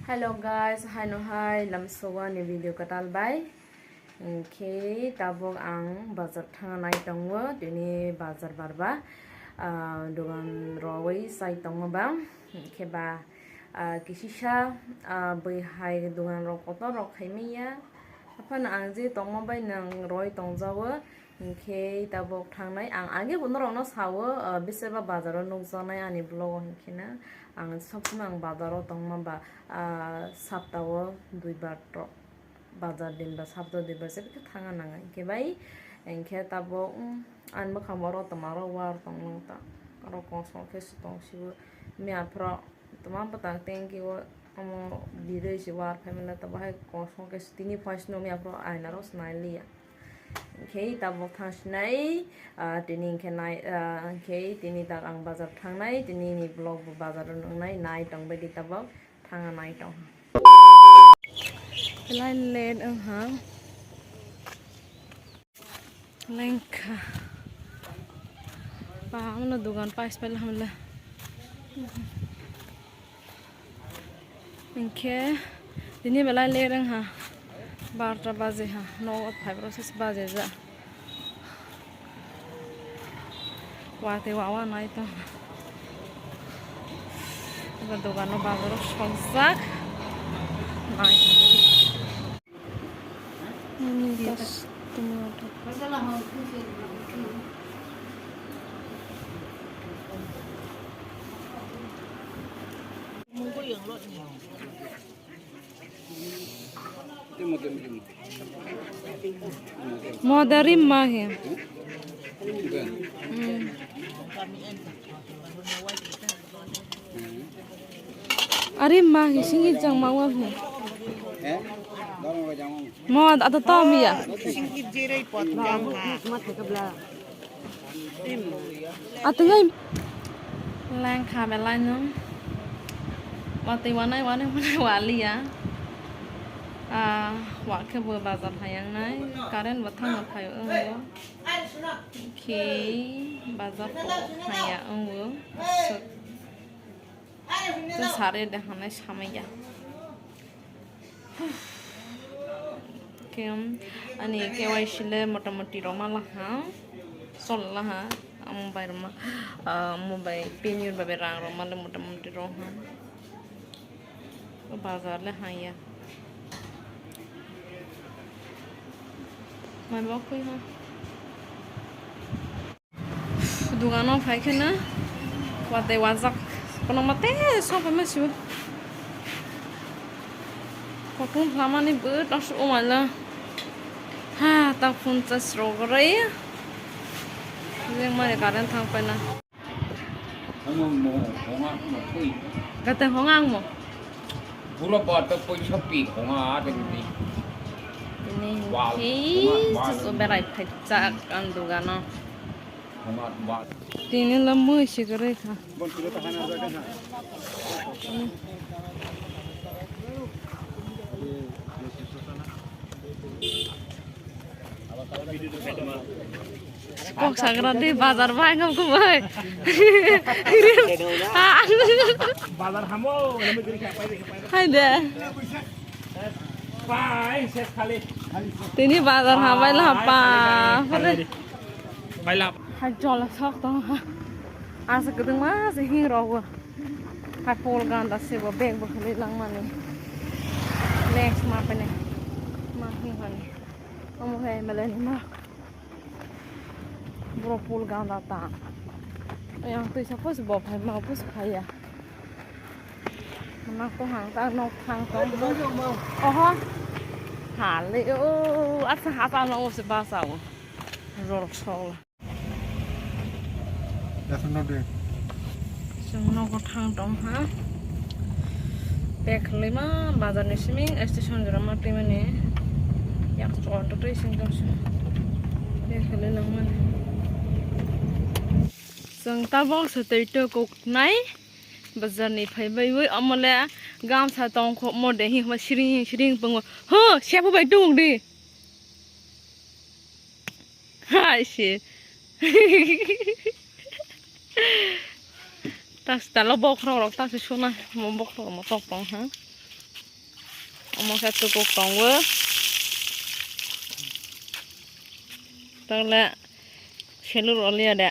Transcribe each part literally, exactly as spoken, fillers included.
Hello guys, haino hai lamsoa ni video kwtal bai. Hinkhe tabuk ang bazar thangna nai tongo, tini bazar barba, ah, dogan rogwi chai tongo ba. Hinkhe ba, ah, kisisa, ah, bwihai dogan rok kotor rok khaimaya. Aphano ang je tongma bai nang roi tongjago. Hinkhe tabuk thangnai ang age bo norokno sao, ah, bese ba bazaro nukjaknai ani vlog o hinkhe na ang sob somoi ang bazaro tongma ba, ah, saptao duibar tok bazar din ba saptao duibar se bikhe thangna nangai hinkhe bai hinkhe tabuk, mm, ani bwkhango oro tongma oro war tongmani ta oro kosong khe se tongsigo miya phoro. Toma bwtang tanki o omo birwi se war phaimani ta bahai kosong khe tini phaisno miya phoro aina rok se nai liya. Hinkhe tabuk thang sinai, ah, tini hinkhe nai, ah, hinkhe tini tak ang bazar thangnai, tini ni vlog bo bazar o nungnai, nai tongbai di tabuk thangna nai tong. Belai late wngha. Lengkha. Ba, amno dogan pais pai hamle. Hinkhe tini belai late wngha. Barota baje ha. Nogo phaibrok se baje ja. Watwi wawa nai tong. Eba dogano bazaro sokjak. Nai. Nini tas tomato. Modari mahe. Hmm. Ari ma hi singi jang ma wa hi. Mo ato to mi ya. Atingai. Lengkha belai no. Watwi wanai wanai wanai wali ya. Ah, wa khe bo bazar hayang nai. Current bo thangna phaio wng bo. Khe bazar ko haya wng bo. Aswk. Tei sari de hanai samaya. Khe ani K Y C le motamoti roma laha, sol laha, ang bai roma, ah, mobile pin yur bai rang roma le motamoti roha. Bazar le haya. Mai bok khui ha. Dogano phai khe na watwi wajak kono mate song phai ma sio. Kothong phlamani bo tongsu o mala. Ha ta phone charge rok rai. Jeng mani current thang phai na. Gateng honga ang mo. Pura bata poisa pi honga adeng ni. Ini Wal, hei honga, wal. Susu berai phai chak ang dogano. Tini lamwi se kwrwi kha. Kok sagra de bazar bai ngam kumai. Bazar hamo. Hai de. Tini bazar hambai la pa. Baila. Hai jola sok tong ha. Asa kedeng ma se hing ro. Hai pol ganda se bo bag bo khali lang mani. Next ma pene. Ma hing mani. Omo hai mele ni ma. Bro pol ganda ta. Yang tui sa pos bo phai ma pos phai ya. Nak to hang ta nok thang to. Oho. Hale o asa ha ta no se ba sa o. Rol sol. Chwng nogo thang tong ha. Bag khwlai ma bazar ni simi station jora ma twi mani. Yak chon to twi sing tong se. Bag khwlai lang mani. Chwng tabok se twi to kok nai. Bazar ni phai bai oi omo le gamsa tong kho mo de hi ma siring siring pungo. Ho, sebu bai tung di. Hai se. Tas talo bokhorok rok tas suna mo bokhorok mo tok tong ha. Mokhe tukuk tongo. Tole selur oliya de.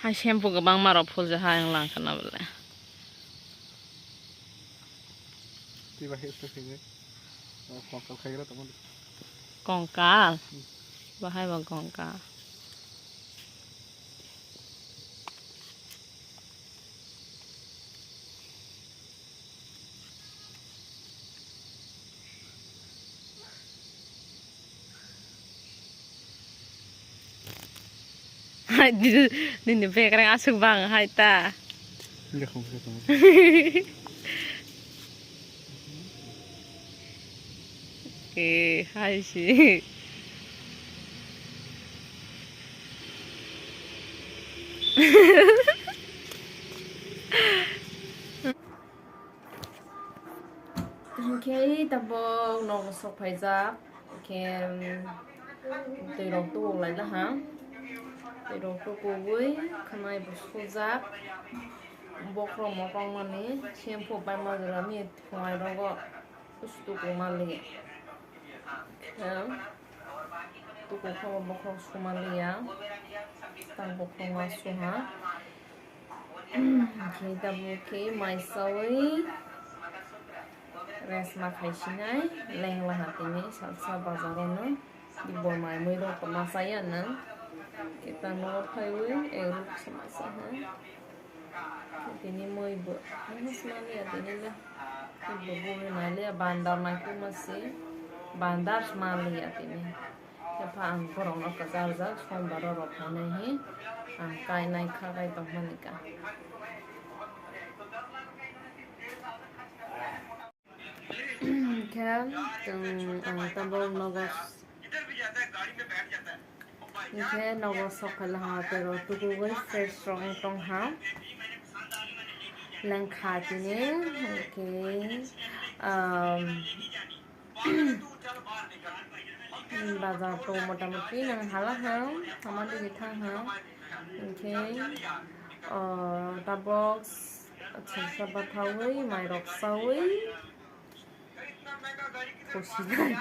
Hai shampoo kwbangma rok phulja ha ang langkha na bole. Twi bahai sto khainai. O kongkal khaigra tongmani. Kongkal? Hmm. Bahai bo kongkal. Hai, di-, nini bekreng aswk bang hai ta. Nini khongsa tong. Eh, hai si. Hinkhe tabuk nogo sok phaijak, hinkhe, um, twi rok tubuk lai laha, twi rok tubugwi khwnai bo sujak, bokhorok mokol mani shampoo bai majra ni thwnglai rogo, busu tubu mali, um, tubu khe bo bokhorok sumaliya, tang bokhorok ma suha. Khe tabuk khe mai chaui rest ma khaisinai lengla ha tini salsa bazar o no bo mai mui rok ma chaya nang khe ta nogo phaiwi ek rok se ma cha ha tini mui bo ma sma liya tini le bo bui nai le bandar nai kuma se bandar sma liya tini. Yapha ang borokno kwchajak, sombar o rok phainai hi ang kainai kha kai tongmani ka. Hinkhe chwng ang tabuk nogo, hinkhe nogo sok khe lama tei rok tubugwi fresh rok wng tong ha. Lengkha tini, hinkhe, um, Hmm, bazar to motamuti nang hala ha, tama digi thang ha. Hinkhe, oh, tabuk salsa bathaui, mairok saui, khusi nai.